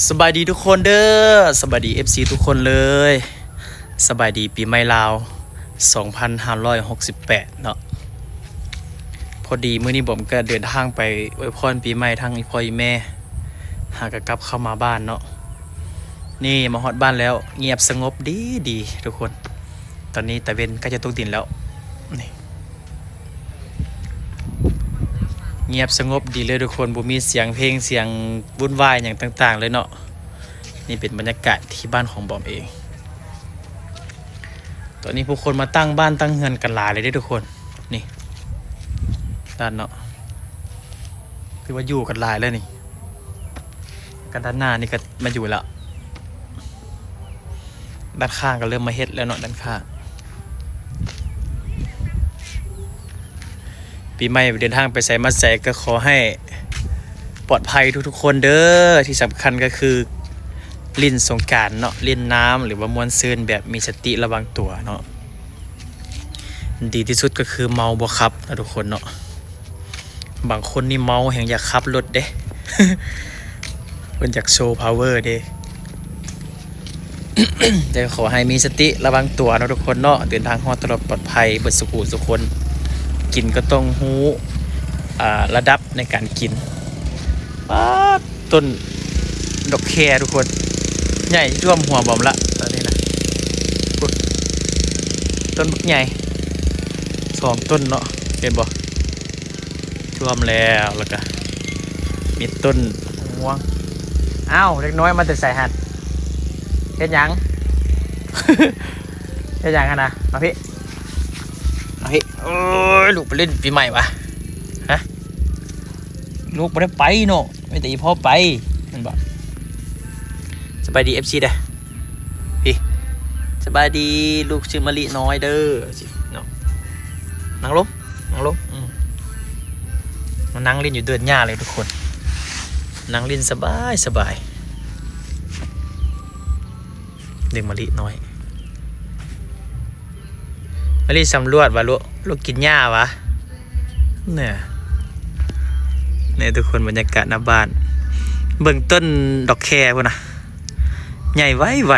ສະບາຍດີທຸກຄົນເດີ ສະບາຍດີເອັຟຊີທຸກຄົນເລີຍ ສະບາຍດີປີໃໝ່ລາວສອງພັນຫ້າຮ້ອຍຫົກສິບແປດເນາະ. ພໍດີມື້ນີ້ບອມກະເດີນທາງໄປອວຍພອນປີໃໝ່ທາງອີ່ພໍ່ອີ່ແມ່ ຫາກະກັບເຂົ້າມາບ້ານເນາະ. ນີ້ມາຮອດບ້ານແລ້ວ ງຽບສະຫງົບດີໆ ທຸກຄົນ. ຕອນນີ້ຕາເວັນໃກ້ຈະຕົກດິນແລ້ວ ນີ້ ງຽບສະຫງົບດີເລີຍທຸກຄົນ ບໍ່ມີສຽງເພງ ສຽງວຸ່ນວາຍຫຍັງຕ່າງໆເລີຍເນາະ. ນີ້ເປັນບັນຍາກາດທີ່ບ້ານຂອງບອມເອງ. ຕອນນີ້ຜູ້ຄົນມາຕັ້ງບ້ານຕັ້ງເຮືອນກັນຫຼາຍເລີຍເດ້ທຸກຄົນ. ນີ້ ດ້ານເນາະ ຄືວ່າຢູ່ກັນຫຼາຍເລີຍນີ້. ກັນດ້ານໜ້ານີ້ກະມາຢູ່ແລ້ວ ດ້ານຂ້າງກະເລີ່ມມາເຮັດແລ້ວເນາະ ດ້ານຂ້າງ. ປີໃໝ່ເດີນທາງໄປໃສມາໃສກະຂໍໃຫ້ປອດໄພທຸກໆຄົນເດີ ທີ່ສຳຄັນກະຄືຫຼິ້ນສົງການເນາະ ຫຼິ້ນນ້ຳ ຫຼືວ່າມ່ວນຊື່ນແບບມີສະຕິລະວັງຕົວເນາະ. ດີທີ່ສຸດກະຄືເມົາບໍ່ຂັບເນາະທຸກຄົນເນາະ. ບາງຄົນນີ້ເມົາແຮ່ງຢາກຂັບລົດເດ້ ເພິ່ນຢາກໂຊພາວເວີເດ້. ແຕ່ຂໍໃຫ້ມີສະຕິລະວັງຕົວເນາະທຸກຄົນເນາະ ເດີນທາງຮອດຕະຫຼອດປອດໄພເບິດສູ່ຜູ້ສູ່ຄົນ. ກິນກະຕ້ອງຮູ້ ອາ ລະດັບໃນການກິນ. ປາດ ຕົ້ນດອກແຄທຸກຄົນ ໃຫຍ່ຖ້ວມຫົວບອມລະຕອນນີ້ນະ. ພຸ້ນ ຕົ້ນບັກໃຫຍ່ສອງຕົ້ນເນາະ ເຫັນບໍ່? ຖ້ວມແລ້ວ ແລ້ວກະມີຕົ້ນມ່ວງ. ອ້າວ ເດັກນ້ອຍມາແຕ່ໃສຫັ້ນ? ເຮັດຫຍັງ? ເຮັດຫຍັງຫັ້ນນະ? ມາພີ້ ມາພີ້. ໂອ້ຍ ລູກໄປຫຼິ້ນປີໃໝ່ຫວາ? ຮະ? ລູກບໍ່ໄດ້ໄປເນາະ ມີແຕ່ອີ່ພໍ່ໄປ ແມ່ນບໍ່? ສະບາຍດີເອັຟຊີເດີ ພີ້ ສະບາຍດີ ລູກຊື່ມະລິນ້ອຍເດີ ເນາະ. ນັ່ງລົງ ນັ່ງລົງ ອືມ ມານັ່ງຫຼິ້ນຢູ່ເດີ່ນຫຍ້າເລີຍທຸກຄົນ ນັ່ງຫຼິ້ນສະບາຍສະບາຍ. ເດັກມະລິນ້ອຍ ມະລິສຳຫຼວດວ່າ ລູກ ລູກກິນຫຍ້າຫວາ? ເນາະ ນີ້ທຸກຄົນ ບັນຍາກາດໜ້າບ້ານ ເບິ່ງຕົ້ນດອກແຄພຸ້ນນະ ໃຫຍ່ໄວໆ.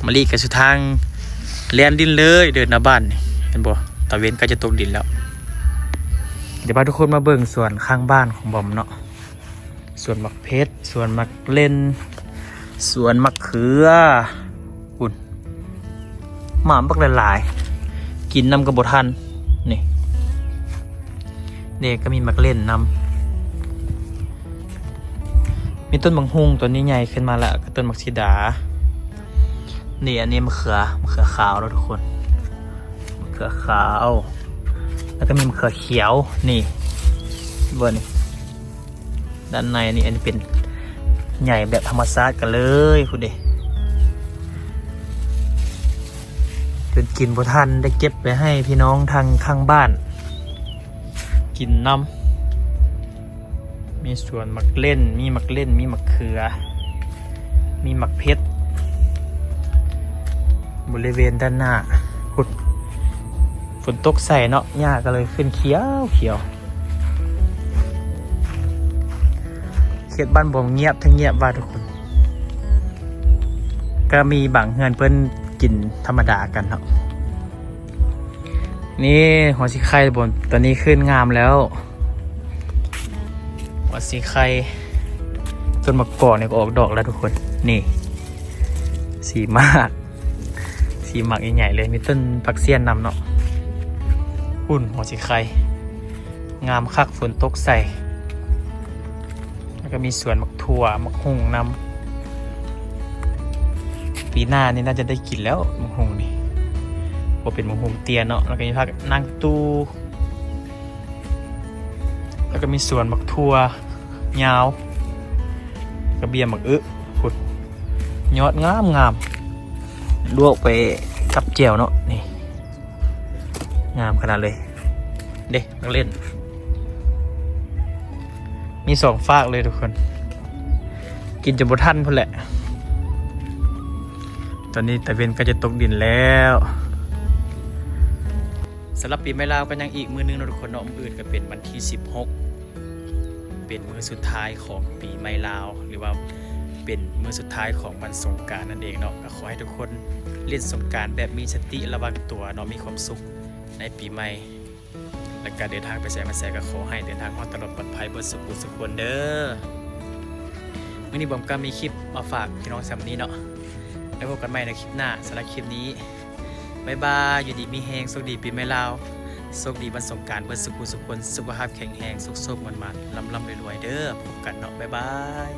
ມະລິກະສຸທາງແລ່ນດິນເລີຍເດີ ໜ້າບ້ານນີ້ ເຫັນບໍ່? ຕາເວັນໃກ້ຈະຕົກດິນແລ້ວ. ດຽວພາທຸກຄົນມາເບິ່ງສວນຂ້າງບ້ານຂອງບອມເນາະ. ສວນໝາກເຜັດ ສວນໝາກເລັ່ນ ສວນໝາກເຂືອ ພຸ້ນ ໝາກບັກຫຼາຍໆ ກິນນຳກະບໍ່ທັນ. ນີ້ ນີ້ກະມີໝາກເລັ່ນນຳ ມີຕົ້ນບັກຫຸ່ງ ຕົ້ນນີ້ໃຫຍ່ຂຶ້ນມາລະ ກະຕົ້ນໝາກສີດາ. ນີ້ ອັນນີ້ມະເຂືອ ມະເຂືອຂາວເນາະທຸກຄົນ ມະເຂືອຂາວ ແລ້ວກະມີມະເຂືອຂຽວ. ນີ້ ເບິ່ງນີ້ ດ້ານໃນນີ້ ອັນນີ້ເປັນໃຫຍ່ແບບທຳມະຊາດກັນເລີຍພຸ້ນເດ ຈົນກິນບໍ່ທັນ ໄດ້ເກັບໄປໃຫ້ພີ່ນ້ອງທາງຂ້າງບ້ານກິນນຳ. ມີສວນໝາກເລັ່ນ ມີໝາກເລັ່ນ ມີໝາກເຂືອ ມີໝາກເຜັດ ບໍລິເວນດ້ານໜ້າພຸ້ນ. ຝົນຕົກໃສ່ເນາະ ຫຍ້າກະເລີຍຂຶ້ນຂຽວໆ. ເຂດບ້ານບອມງຽບແທ້ງຽບວ່າທຸກຄົນ ກະມີບາງເຮືອນເພິ່ນກິນທຳມະດາກັນເນາະ. ນີ້ຫົວສີໄຄບອມ ຕອນນີ້ຂຶ້ນງາມແລ້ວ ຫົວສີໄຄ. ຕົ້ນໝາກກອກນີ້ກະອອກດອກແລ້ວທຸກຄົນ. ນີ້ ສີ່ໝາກ ສີ່ໝາກໃຫຍ່ໆເລີຍ ມີຕົ້ນຜັກຊຽນນຳເນາະ. ພຸ້ນ ຫົວສີໄຄ ງາມຄັກ ຝົນຕົກໃສ່ ແລ້ວກະມີສວນໝາກຖົ່ວ ໝາກຫຸ່ງນຳ. ປີໜ້ານີ້ໜ້າຈະໄດ້ກິນແລ້ວ ໝາກຫຸ່ງນີ້ ເພາະເປັນໝາກຫຸ່ງເຕ້ຍເນາະ. ແລ້ວກະມີຜັກນາງຕູ່ ແລ້ວກະມີສວນໝາກຖົ່ວຍາວ ກະເບ້ຍໝາກອຶ ພຸ້ນ ຍອດງາມໆ ລວກໄປກັບແຈ່ວເນາະ. ນີ້ ງາມຂະໜາດເລີຍເດ້ ນັກເລ່ນ ມີສອງຟາກເລີຍທຸກຄົນ ກິນຈົນບໍ່ທັນພຸ້ນແຫຼະ. ຕອນນີ້ຕາເວັນໃກ້ຈະຕົກດິນແລ້ວ. ສຳລັບປີໃໝ່ລາວກະຍັງອີກມື້ໜຶ່ງເນາະທຸກຄົນເນາະ ມື້ອື່ນກະເປັນວັນທີສິບຫົກ ເປັນມື້ສຸດທ້າຍຂອງປີໃໝ່ລາວ ຫຼືວ່າເປັນມື້ສຸດທ້າຍຂອງວັນສົງການນັ້ນເອງເນາະ. ກໍຂໍໃຫ້ທຸກຄົນຫຼິ້ນສົງການແບບມີສະຕິລະວັງຕົວເນາະ, ມີຄວາມສຸກໃນປີໃໝ່ ແລ້ວກໍເດີນທາງໄປໃສມາໃສ ກໍຂໍໃຫ້ເດີນທາງຮອດຕະຫຼອດປອດໄພເບິດສຸຜູ້ສຸຄົນເດີ. ມື້ນີ້ບອມກໍມີຄລິບມາຝາກພີ່ນ້ອງສ່ຳນີ້ເນາະ, ໄວ້ພົບກັນໃໝ່ໃນຄລິບໜ້າ. ສຳລັບຄລິບນີ້ ບາຍບາຍ, ຢູ່ດີມີແຮງ, ໂຊກດີປີໃໝ່ລາວ, ໂຊກດີວັນສົງການເບິດສຸຜູ້ສຸຄົນ, ສຸຂະພາບແຂງແຮງ, ໂຊກໆໝານໆ, ລ່ຳໆລວຍໆເດີ. ພົບກັນເນາະ, ບາຍບາຍ.